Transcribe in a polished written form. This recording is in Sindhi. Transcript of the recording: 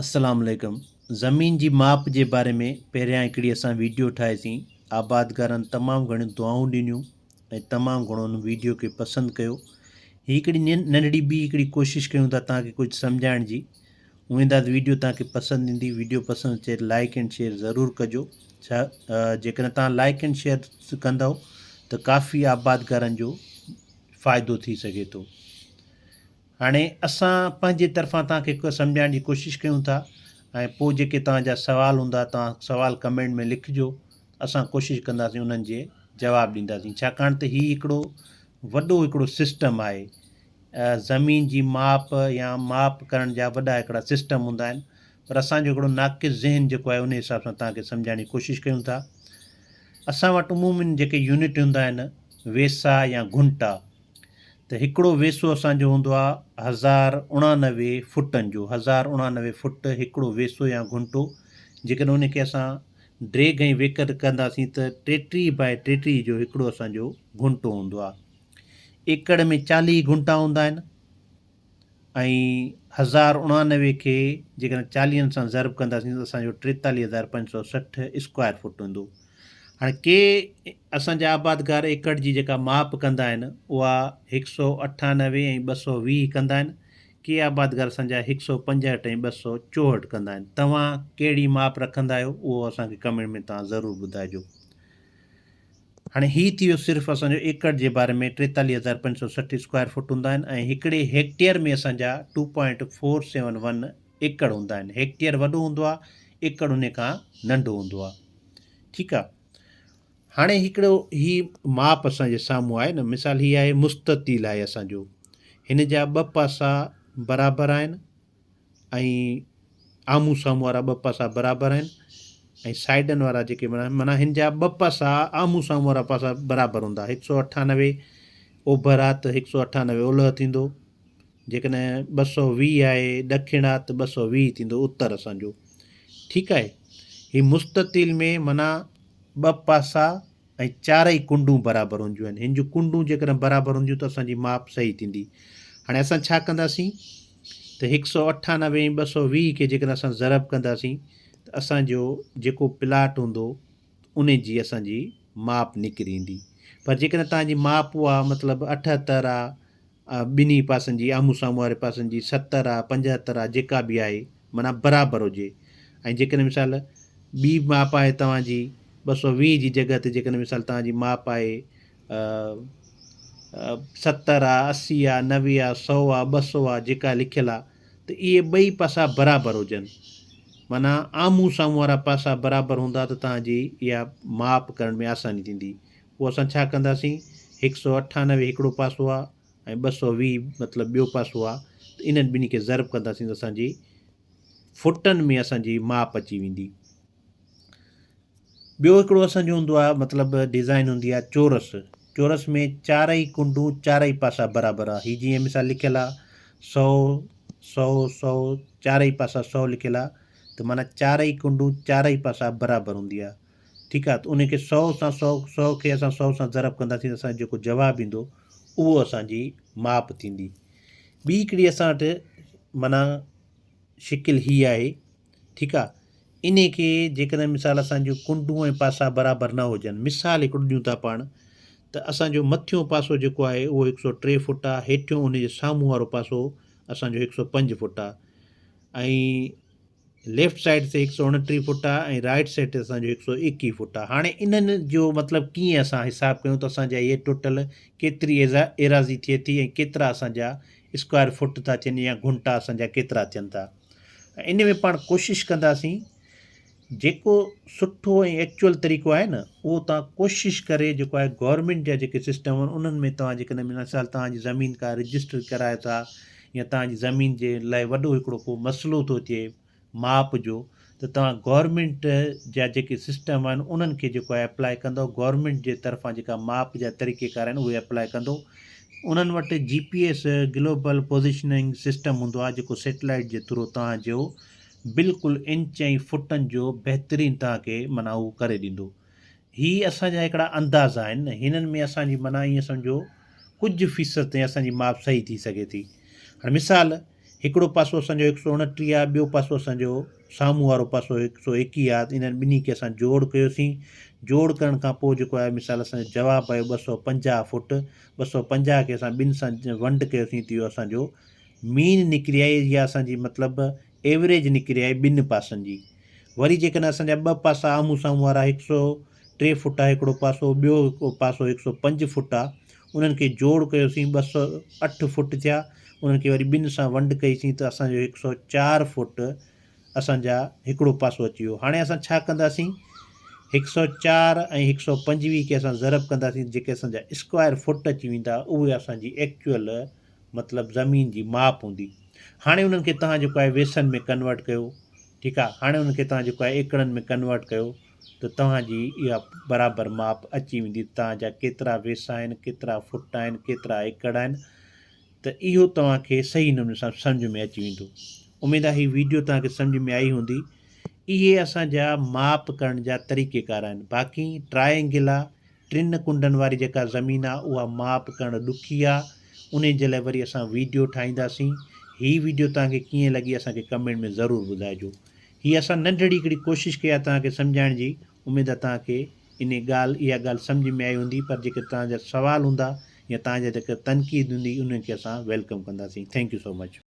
السلام عليڪم زمين جي ماپ جي باري ۾ پهريان هڪڙي اسان ويڊيو ٺاهي سين آبادگارن تمام گهڻيون دعائون ڏنيون ۽ تمام گهڻو ان ويڊيو کي پسند ڪيو هي هڪڙي ننڍڙي ٻي هڪڙي ڪوشش ڪيون ٿا توهان کي ڪجهه سمجهائڻ جي اميد آهي ويڊيو توهان کي پسند ايندي ويڊيو پسند اچي لائڪ اينڊ شيئر ضرور ڪجو ڇا جيڪڏهن توهان لائڪ اينڊ شيئر ڪندؤ ته ڪافي آبادگارن جو فائدو ٿي سگهي ٿو. هاڻي اسان پنهنجي طرفان توهان کي سمجهائڻ جي ڪوشش ڪيون ٿا ۽ پوء جيڪي توهان جا سوال هوندا توهان سوال ڪمينٽ ۾ لکجو اسان ڪوشش ڪنداسين انهن جي جواب ڏينداسين ڇاڪاڻ ته هي هڪڙو وڏو هڪڙو سسٽم آهي زمين جي ماپ يا ماپ ڪرڻ جا وڏا هڪڙا سسٽم هوندا آهن پر اسان جو هڪڙو ناقص ذهن جيڪو آهي ان حساب سان توهان کي سمجهائڻ جي ڪوشش ڪيون ٿا اسان وٽ عمومن جيڪي يونٽ هوندا آهن ويسا يا گهنٽا ته هڪڙو ويسو اسان جو هوندو آ 1089 فٽن جو، 1089 فٽ هڪڙو ويسو يا گهنٽو، جيڪڏهن ان کي اسان ڊيگهه ۽ ويڪر ڪنداسين ته 33 باء 33 جو هڪڙو اسان جو گهنٽو هوندو آ. ايڪڙ ۾ 40 گهنٽا هوندا آهن. ۽ 1089 کي جيڪڏهن چاليهن سان ضرب ڪنداسين ته اسان جو 43560 اسڪوائر فوٽ هوندو. هاڻي ڪي اسان جا آبادگار ايڪڙ جي جيڪا ماپ ڪندا آهن اها 198 ۽ 220 ڪندا آهن، ڪي آبادگار اسان جا 165 ۽ 264 ڪندا آهن. توهان ڪهڙي ماپ رکندا آهيو اهو اسان کي ڪمينٽ ۾ توهان ضرور ٻڌائجو. هاڻي هي ٿي ويو صرف اسان جو ايڪڙ جي باري ۾ 43560 اسڪوائر فوٽ هوندا آهن ۽ هڪڙي هيڪٽيئر ۾ اسان جا two point four seven one acre هوندا آهن. هيڪٽيئر وڏو هوندو آهي ايڪڙ ان کان ننڍو هوندو آهي. ٺيڪ آهي. هاڻي هڪڙو هي ماپ اسان جي سامهون آهي نه مثال هي آهي مستطيل آهي اسان جو هن جا ٻه پاسا برابر آهن ۽ آمهون سامهون وارا ٻه پاسا برابر آهن ۽ سائيڊن وارا جيڪي معنيٰ هن جا ٻه پاسا آمهون سامهون وارا پاسا برابر هوندا. هڪ سو اٺانوي اوڀر آ ته هڪ سو اٺانوي اولهه ٿيندو. جيڪڏهن 220 آهي ڏکڻ آ ته 220 ٿيندو اتر اسان جو. ٺيڪ آهي. هي مستطيل ۾ معنيٰ ٻه پاسا ۽ چارئي ڪنڊون برابر هونديون آهن. هن جون ڪنڊون جيڪڏهن برابر هونديون ته اسان جي ماپ صحيح ٿيندي. هاڻي اسان ڇا ڪنداسين ته هڪ سو اٺانوي ۽ 220 کي جيڪڏهن اسان ضرب ڪنداسين ته اسان جو جيڪو پلاٽ هوندو ان جي اسان جي ماپ نڪري ايندي. پر جيڪڏهن توهان جي ماپ اها مطلب 78 آ ٻنهي پاسن جي آمهون سامهون واري پاسن جي 70 آ 75 آ جيڪا به آهي معنيٰ برابر هجي ۽ جيڪڏهن مثال ٻي ماپ آهي توهان جي 220 جي جڳهه تي جيڪڏهن مثال توهان جي ماپ آهي 70 آ 80 آ 90 آ 100 آ 200 آ جيڪا لکيل آ ته اهي ٻئي پاسا برابر هجن معنيٰ آمهون سامهون وارا پاسا برابر هوندا ته توهان جي اها ماپ ڪرڻ ۾ آساني ٿيندي. پوء اسان ڇا ڪنداسين، 198 هڪڙو پاسو آ ۽ 220 مطلب ٻيو پاسو آ ته انهن ٻنهي کي ضرب ڪنداسين ته اسان جي فوٽن ۾ اسان جي ماپ اچي ويندي. ٻيو هڪڙو اسان جو هوندو آ مطلب ڊيزائن هوندي آ چورس. چورس ۾ چارئي ڪنڊون چارئي پاسا برابر آ. هي جيئن مثال لکيل آ سو سو سو چارئي پاسا سو لکيل آ ته معنيٰ چارئي ڪنڊون چارئي پاسا برابر هوندي آ. ٺيڪ آ ته ان کي سو سان سو سو کي اسان سو سان ضرب ڪنداسين ته اسان جو جيڪو جواب ايندو اهو اسان جي ماپ ٿيندي. ٻي هڪڙي اسان وٽ معنيٰ شڪل هي آهي ٺيڪ آ انهي کي جيڪڏهن مثال اسان جون ڪنڊون ۽ پاسا برابر نه هجن مثال هڪڙو ڏيون ٿا پاڻ ته اسان جو مٿيون پاسو جيڪو آهي اهو هڪ سو ٽي فوٽ آ هيٺيون ان جي سامهون وارو پاسو اسان جو هڪ سو پنج فوٽ آ ۽ ليفٽ سائيڊ تي هڪ سو اڻٽيهه فوٽ آ ۽ رائيٽ سائيڊ تي اسان جو هڪ سو ايڪيهه فوٽ آ. هاڻي انهن جو مطلب ڪيئن اسان حساب ڪيون ته اسان جا اهي ٽوٽل ڪيتري ايراضي ٿئي ٿي ۽ ڪيترا اسان جا اسڪوائر فوٽ ٿا ٿين يا گهنٽا اسان جا ڪيترا ٿين ٿا. ان ۾ پاڻ ڪوشش ڪنداسين جيڪو سٺو ۽ ايڪچوئل طريقو آهي نه اهو توهان ڪوشش ڪري جيڪو آهي گورنمينٽ جا جيڪي سسٽم آهن انهن ۾ توهان جيڪڏهن مثال توهان جي زمين ڪا رجسٽر ڪرايو ٿا يا توهان جي زمين جي لاء وڏو هڪڙو ڪو مسئلو ٿو ٿئي ماپ جو ته توهان گورنمينٽ جا جيڪي سسٽم آهن انهن کي جيڪو آهي اپلاء ڪندو گورنمينٽ جي طرفان جيڪا ماپ جا طريقي ڪار آهن اهي اپلاء ڪندو انهن وٽ G P S global positioning system هوندو آهي جيڪو سيٽلائيٽ جي ٿرو توهان جو بلڪل انچ ۽ فٽن جو بهترين توهان کي معنيٰ هو ڪري ڏيندو هي اسان جا هڪڙا اندازا آهن نه هنن ۾ اسان جي معنيٰ ائين سمجهو ڪجهه فيصد تائين اسان جي ماپ صحيح ٿي سگهي ٿي. هاڻي مثال هڪڙو پاسو اسان جو هڪ سو اڻٽيهه آ ٻيو پاسو اسان جو سامهون وارو پاسو هڪ سو ايڪيهه آ انهن ٻنهي کي اسان جوڙ ڪيوسين جوڙ ڪرڻ کان پوء جيڪو آهي مثال اسان جو جواب آيو 250 فوٽ 250 کي اسان ٻن سان ونڊ ڪيوسين ته اهو اسان جو مين نڪري آئي يا اسان جي مطلب ايوريج نڪري آئي ٻن پاسن جي. وري جيڪڏهن اسان جا ٻه پاسا آمهون سامهون وارا هڪ سو ٽي فوٽ آ هڪڙو پاسو ٻيو پاسو هڪ سو پنج فوٽ آ انهن کي جوڙ ڪيوسين 208 فوٽ ٿيا انهن کي وري ٻن سان ونڊ ڪئيسين ته اسان جو هڪ سو چار فوٽ اسان جا هڪڙو پاسو اچي ويو. هاڻي اسان ڇا ڪنداسين؟ هڪ سو چار ۽ هڪ سو پنجويهه کي اسان ضرب ڪنداسين جيڪي اسان جا اسڪوائر فوٽ اچي ويندا اهي اسان جي ايڪچوئل مطلب زمين جي ماپ هوندي. هاڻي انهن کي توهان جيڪو آهي ويسن ۾ ڪنورٽ ڪيو ٺيڪ آهي هاڻي انهن کي توهان جيڪو آهي ايڪڙن ۾ ڪنورٽ ڪيو ته توهان جي اها برابر ماپ اچي ويندي توهان جا ڪيترا ويس آهن ڪيترا فٽ آهن ڪيترا ايڪڙ آهن ته اهو توهان کي صحيح نموني سان سمجهه ۾ اچي ويندو. اميد آهي هي ويڊيو توهان کي سمجهه ۾ آئي هوندي. اهي اسان جا ماپ ڪرڻ جا طريقيڪار آهن. باقي ٽرائينگل آ ٽن ڪنڊن واري جيڪا زمين آ اها ماپ ڪرڻ ڏکي آ انهي جي لاء وري اسان ويڊيو ٺاهينداسين. هي ويڊيو توهان کي ڪيئن لڳي اسان کي ڪمينٽ ۾ ضرور ٻڌائجو. هي اسان ننڍڙي هڪڙي ڪوشش ڪئي آ توهان کي سمجهائڻ جي اميد آ توهان کي انهي ڳالهه اها ڳالهه سمجهه ۾ آئي هوندي پر جيڪي توهان جا سوال هوندا يا توهان جا جيڪا تنقيد هوندي انهن کي اسان welcome ڪنداسين thank you so much.